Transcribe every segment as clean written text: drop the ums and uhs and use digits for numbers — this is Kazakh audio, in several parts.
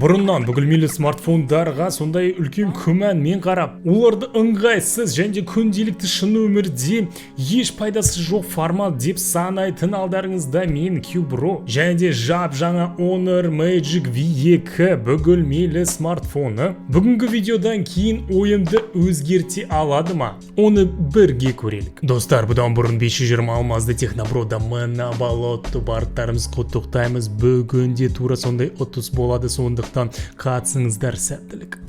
Бұрыннан бүгілмелі смартфондарға сондай үлкен күмәнмен қарап, оларды ыңғайсыз және де күнделікті шын өмірде еш пайдасы жоқ формат деп санайтын алдарыңызда мен, Кюбро, және де жап жаңа Honor Magic V2 бүгілмелі смартфоны. Бүгінгі видеодан кейін ойымды өзгерте алады ма? Оны бірге көрелік. Достар, бұдан бұрын 520 алмазды Техноброда мына болотты барлықтарымыз құттықтаймыз. Бүгін де тура сондай ұтыс болады, сондықтан қатысыңыздар, сәттілік.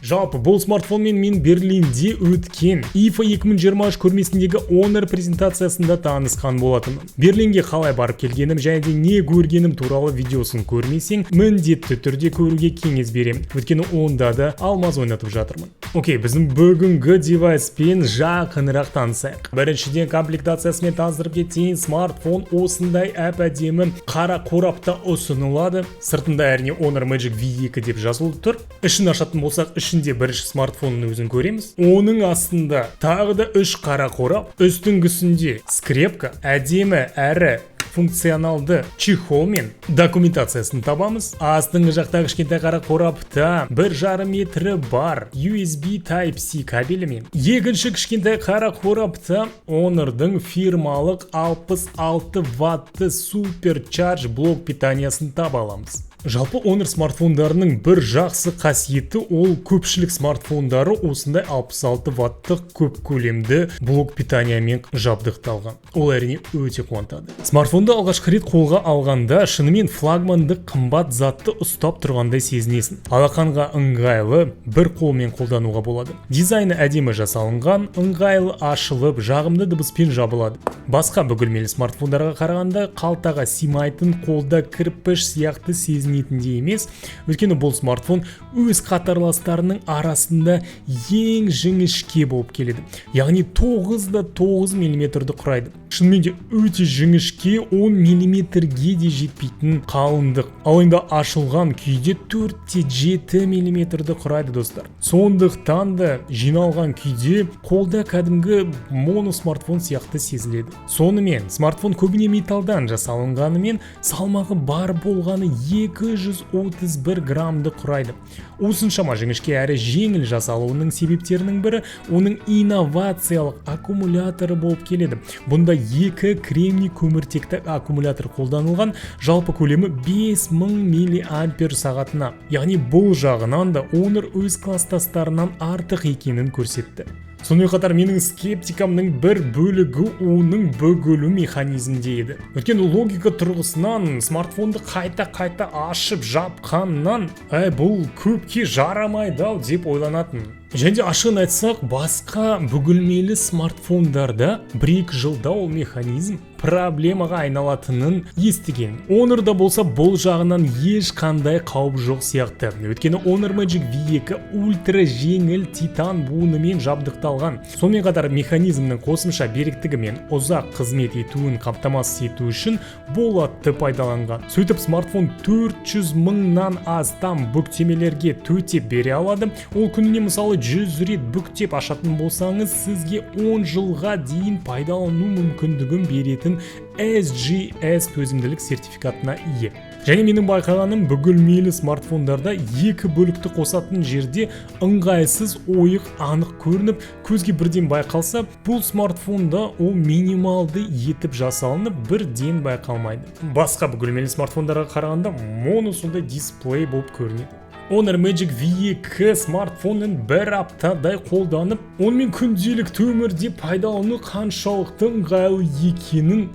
Жалпы, бұл смартфонмен мен Берлинде өткен IFA 2023 көрмесіндегі Honor презентациясында танысқан болатынмын. Берлинге қалай барып келгенім және де не көргенім туралы видеосын көрмесең, міндетті түрде көруге кеңес беремін. Өйткені онда да алмаз ойнатып жатырмын. Окей, біздің бүгінгі девайспен жақынырақ танысайық. Біріншіден, комплектациясымен таныстырып кетейін. Смартфон осындай әп әдемі қара қорапта ұсынылады. Сыртында, әрине, Honor Magic V2 деп жазылып тұр. Ішін ашатын болсақ, ішінде бірінші смартфонның өзін көреміз. Оның астында тағы да үш қара қорап, үстіңгісінде скрепка, әдемі әрі функционалды чехол мен документациясын табамыз. Астыңғы жақтағы кішкентай қара қорапта 1,5 метрі бар USB Type-C кабелі мен екінші кішкентай қара қорапта Honor'дың фирмалық 66 ватты Supercharge блок питаниясын таба аламыз. Жалпы, Honor смартфондарының бір жақсы қасиеті — ол көпшілік смартфондары осындай 66 ваттық көп көлемді блок питаниямен жабдықталған. Ол, әрине, өте қуантады. Смартфонды алғашқы рет қолға алғанда шынымен флагмандық қымбат затты ұстап тұрғандай сезінесің. Алақанға ыңғайлы, бір қолмен қолдануға болады. Дизайны әдемі жасалынған, ыңғайлы ашылып, жағымды дыбыспен жабылады. Басқа бүгілмелі смартфондарға қарағанда қалтаға сыймайтын, қолда кірпіш сияқты сезінетіндей емес. Өйткені бұл смартфон өз қатарластарының арасында ең жіңішке болып келеді. Яғни 9,9 миллиметрді құрайды. Шынымен де өте жіңішке, 10 миллиметрге де жетпейтін қалыңдық. Ал енді ашылған күйде 4,7 миллиметрді құрайды, достар. Сондықтан да жиналған күйде қолда кәдімгі моно смартфон сияқты сезіледі. Сонымен, смартфон көбіне металдан жасалынғанымен, салмағы бар болғаны 231 граммды құрайды. Осыншама жіңішке әрі жеңіл жасалуының себептерінің бірі оның инновациялық аккумуляторы болып келеді. Бұнда екі кремний көміртекті аккумулятор қолданылған, жалпы көлемі 5000 миллиампер сағатына. Яғни бұл жағынан да Honor өз класстастарынан артық екенін көрсетті. Сонымен қатар, менің скептикамның бір бөлігі оның бүгілу механизмінде еді. Өйткені логика тұрғысынан смартфонды қайта-қайта ашып жапқаннан, әй, бұл көпке жарамайды ау деп ойланатын. Және де ашығын айтсақ, басқа бүгілмелі смартфондарда 1-2 жылда ол механизм проблемаға айналатынын естіген. Honor'да болса, бұл жағынан ешқандай қауіп жоқ сияқты. Өйткені Honor Magic V2 ультра жеңіл титан буынымен жабдықталған. Сонымен қатар, механизмнің қосымша беріктігі мен ұзақ қызмет етуін қамтамасыз ету үшін болатты пайдаланған. Сөйтіп, смартфон 400 мыңнан астам бүктемелерге төтеп бере алады. Ол күніне, мысалы, 100 рет бүктеп ашатын болсаңыз, сізге 10 жылға дейін пайдалану мүмкіндігін беретін SGS төзімділік сертификатына ие. Және менің байқағаным, бүгілмелі смартфондарда екі бөлікті қосатын жерде ыңғайсыз ойық анық көрініп, көзге бірден байқалса, бұл смартфонда ол минималды етіп жасалынып, бірден байқалмайды. Басқа бүгілмелі смартфондарға қарағанда моно сондай дисплей болып көрінеді. Honor Magic V2 смартфонын бір аптадай қолданып, онымен күнделікті өмірде пайдалану қаншалықты ыңғайлы екенін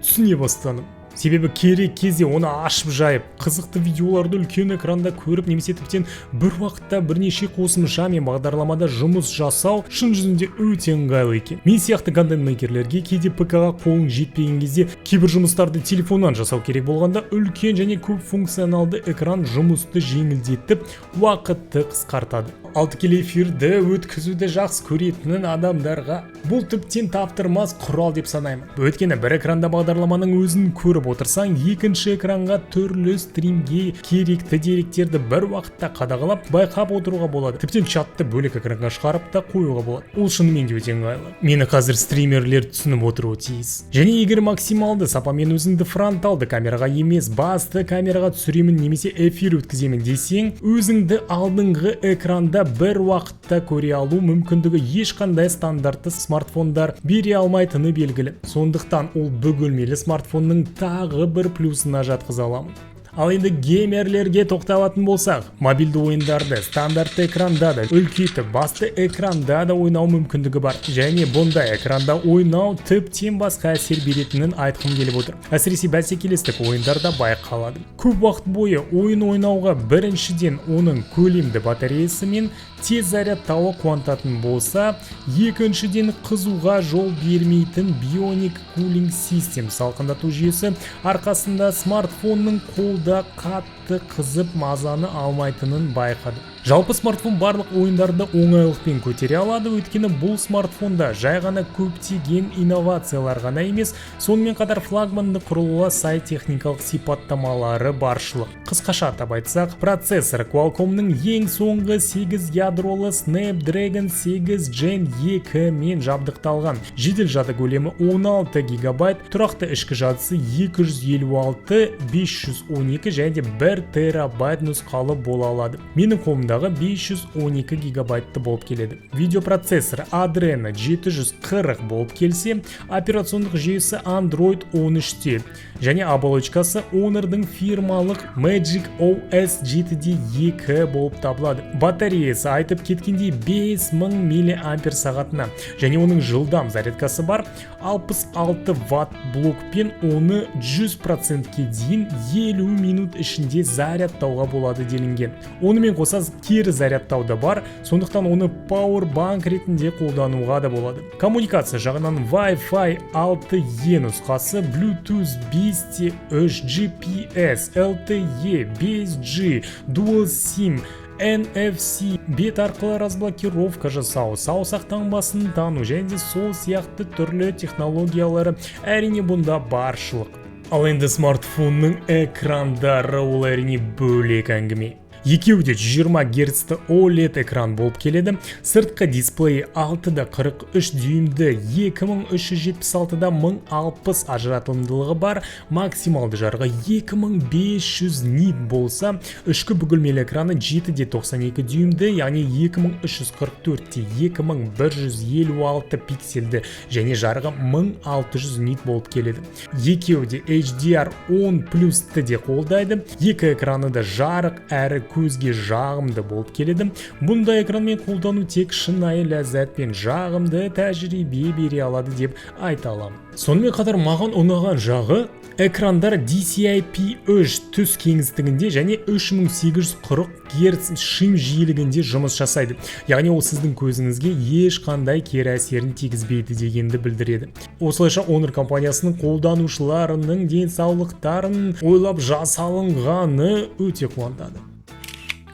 түсіне бастадым. Себебі керек кезде оны ашып жайып, қызықты видеоларды үлкен экранда көріп немесе тіптен бір уақытта бірнеше қосымша мен бағдарламада жұмыс жасау шын жүзінде өте ыңғайлы екен. Мен сияқты контент-мейкерлерге кейде ПК-ға қолың жетпеген кезде кейбір жұмыстарды телефоннан жасау керек болғанда, үлкен және көп функционалды экран жұмысты жеңілдетіп, уақытты қысқартады. Ал тікелей эфирді өткізуді жақсы көретін адамдарға бұл тіптен таптырмас құрал деп санаймын. Өйткені бір экранда бағдарламаның өзін көріп Көріп отырсаң, екінші экранға түрлі стримге керекті деректерді бір уақытта қадағалап, байқап отыруға болады. Тіптен чатты бөлек экранға шығарып та қоюға болады. Ол шынымен де өте ыңғайлы. Мені қазір стримерлер түсініп отыруы тиіс. Және егер максималды сапамен өзіңді фронталды камераға емес, басты камераға түсіремін немесе эфир өткіземін десең, өзіңді алдыңғы экранда бір уақытта көре алу мүмкіндігі ешқандай стандартты смартфондар бере алмайтыны белгілі. Сондықтан ол бүгілмелі смартфонның тағы бір плюсына жатқыза аламын. Ал енді геймерлерге тоқталатын болсақ, мобильді ойындарды стандартты экранда да, үлкейтіп басты экранда да ойнау мүмкіндігі бар. Және бұндай экранда ойнау тіптен басқа әсер беретінін айтқым келіп отыр. Әсіресе бәсекелестік ойындарда байқалады. Көп уақыт бойы ойын ойнауға біріншіден оның көлемді батареясы мен тез зарядтауы қуантатын болса, екіншіден қызуға жол бермейтін Bionic Cooling System салқындату жүйесі арқасында смартфонның қолда қатты қызып, мазаны алмайтынын байқадым. Жалпы, смартфон барлық ойындарды оңайлықпен көтере алады, өйткені бұл смартфонда жай ғана көптеген инновациялар ғана емес, сонымен қатар флагмандық құрылғыға сай техникалық сипаттамалары баршылық. Қысқаша атап айтсақ, процессор Qualcomm'ның ең соңғы 8 ядролы Snapdragon 8 Gen 2 мен жабдықталған. Жедел жады көлемі 16 гигабайт, тұрақты ішкі жадысы 256, 512 және де 1 терабайт нұсқалы бола алады. Менің қолымдағы 512 гигабайтты болып келеді. Видеопроцессор Adreno 740 болып келсе, операциондық жүйесі Android 13-те және оболочкасы Honor'дың фирмалық Magic OS 7.2 болып табылады. Батареясы, айтып кеткендей, 5000 мА сағатына және оның жылдам зарядкасы бар. 66 ватт блокпен оны 100%-ке дейін 50 минут ішінде зарядтауға болады делінген. Онымен қоса кері зарядтау да бар, сондықтан оны power bank ретінде қолдануға да болады. Коммуникация жағынан Wi-Fi 6E нұсқасы, Bluetooth 5.3, GPS, LTE, 5G, Dual SIM, NFC, бет арқылы разблокировка жасау, саусақ таңбасын тану және де сол сияқты түрлі технологиялары, әрине, бұнда баршылық. Ал енді смартфонның экрандары — ол, әрине, бөлек әңгіме. Екеуі де 120 герцті OLED экран болып келеді. Сыртқы дисплейі 6,43 дюймді, 2376-да 1060 ажыратымдылығы бар, максималды жарығы 2500 нит болса, ішкі бүгілмелі экраны 7,92 дюймді, яғни 2344-те 2156 пиксельді және жарығы 1600 нит болып келеді. Екеуі де HDR 10 плюсті де қолдайды. Екі экраны да жарық әрі көзге жағымды болып келеді. Бұндай экранмен қолдану тек шынайы ләззат пен жағымды тәжірибе бере алады деп айта аламын. Сонымен қатар маған ұнаған жағы — экрандар DCI-P3 түс кеңістігінде және 3840 Гц шим жиілігінде жұмыс жасайды. Яғни ол сіздің көзіңізге ешқандай кері әсерін тигізбейді дегенді білдіреді. Осылайша, Honor компаниясының қолданушыларының денсаулықтарын ойлап жасалынғаны өте қуантады.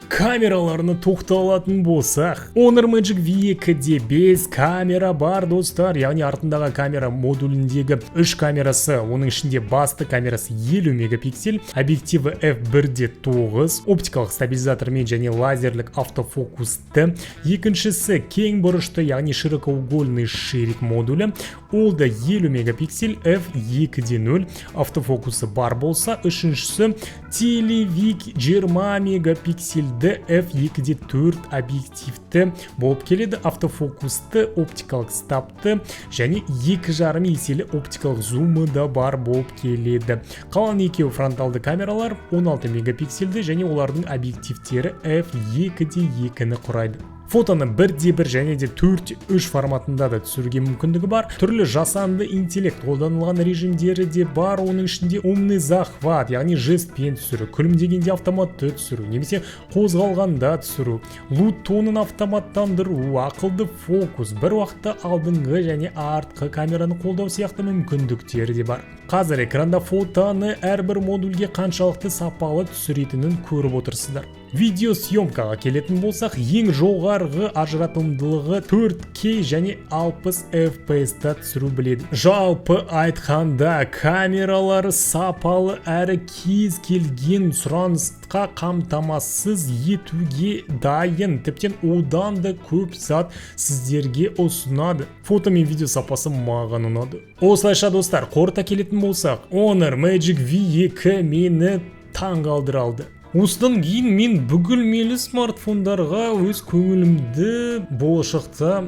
Камераларына тоқталатын болсақ, Honor Magic V2-де 5 камера бар, достар. Яғни артындағы камера модуліндегі 3 камерасы, оның ішінде басты камерасы 50 мегапиксель, объективі f1.9, оптикалық стабилизатормен және лазерлік автофокусты. Екіншісі кең бұрышты, яғни широкоугольный ширик модулі, ол да 50 мегапиксель, f2.0 автофокусы бар болса, үшіншісі телевик 20 мегапиксельді f2.4 объективті болып келеді, автофокусты, оптикалық стабты және 2,5 еселі оптикалық зумы да бар болып келеді. Қалған екеуі фронталды камералар 16 мегапиксельді және олардың объективтері f2.2-ні құрайды. Фотоны 1.1 және де 4.3 форматында да түсіруге мүмкіндігі бар. Түрлі жасанды интеллект қолданылған режимдері де бар, оның ішінде умный захват, яғни жестпен түсіру, күлімдегенде автоматты түсіру немесе қозғалғанда түсіру, LUT тонын автоматтандыру, ақылды фокус, бір уақытта алдыңғы және артқы камераны қолдау сияқты мүмкіндіктері де бар. Қазір экранда фотоны әрбір модульге қаншалықты сапалы түсіретінін көріп отырсыздар. Видеосъемкаға келетін болсақ, ең жоғарғы ажыратымдылығы 4K және 60 FPS-та түсіру біледі. Жалпы айтқанда, камералары сапалы әрі кез келген сұранысқа қамтамасыз етуге дайын, тіптен одан да көп зат сіздерге ұсынады. Фото мен видео сапасы маған ұнады. Осылайша, достар, қорыта келетін болсақ, Honor Magic V2 мені таңғалдыра алды. Осыдан кейін мен бүгілмелі смартфондарға өз көңілімді болашақта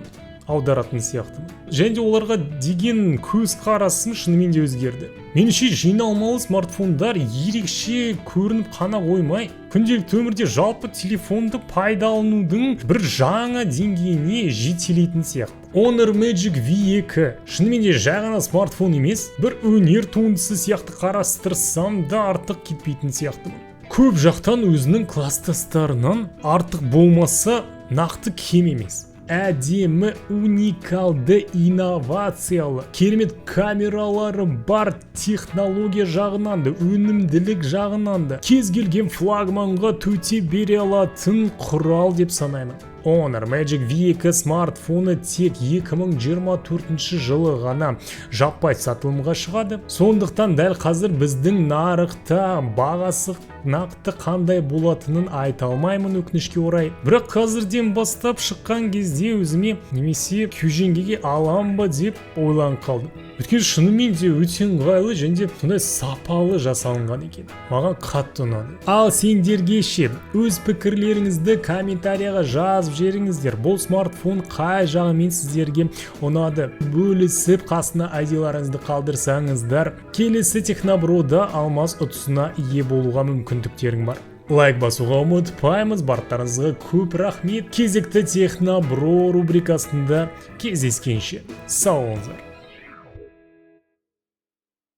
аударатын сияқтымын және де оларға деген көзқарасым шынымен де өзгерді. Меніңше, жиналмалы смартфондар ерекше көрініп қана қоймай, күнделікті өмірде жалпы телефонды пайдаланудың бір жаңа деңгейіне жетелейтін сияқты. Honor Magic V2 шынымен де жай ғана смартфон емес, бір өнер туындысы сияқты қарастырсам да, артық кетпейтін сияқтымын. Көп жақтан өзінің класстастарынан артық болмаса, нақты кем емес. Әдемі, уникалды, инновациялы, керемет камералары бар, технология жағынан да, өнімділік жағынан да кез келген флагманға төтеп бере алатын құрал деп санаймын. Honor Magic V2 смартфоны тек 2024 жылы ғана жаппай сатылымға шығады. Сондықтан дәл қазір біздің нарықта бағасы нақты қандай болатынын айта алмаймын, өкінішке орай. Бірақ қазірден бастап шыққан кезде өзіме немесе күйеу жеңгеге алам ба деп ойланып қалдым. Өйткені шынымен де өте ыңғайлы және де сондай сапалы жасалынған екен. Маған қатты ұнады. Ал сендерге ше? Өз пікірлеріңізді комментарияға жазып жіберіңіздер. Бұл смартфон қай жағымен сіздерге ұнады? Бөлісіп, қасына айдиларыңызды қалдырсаңыздар, келесі Техноброда алмаз ұтысына ие болуға мүмкіндіктерің бар. Лайк басуға ұмытпаймыз. Барлықтарыңызға көп рахмет. Кезекті Технобро рубрикасында кездескенше, сау болыңыздар.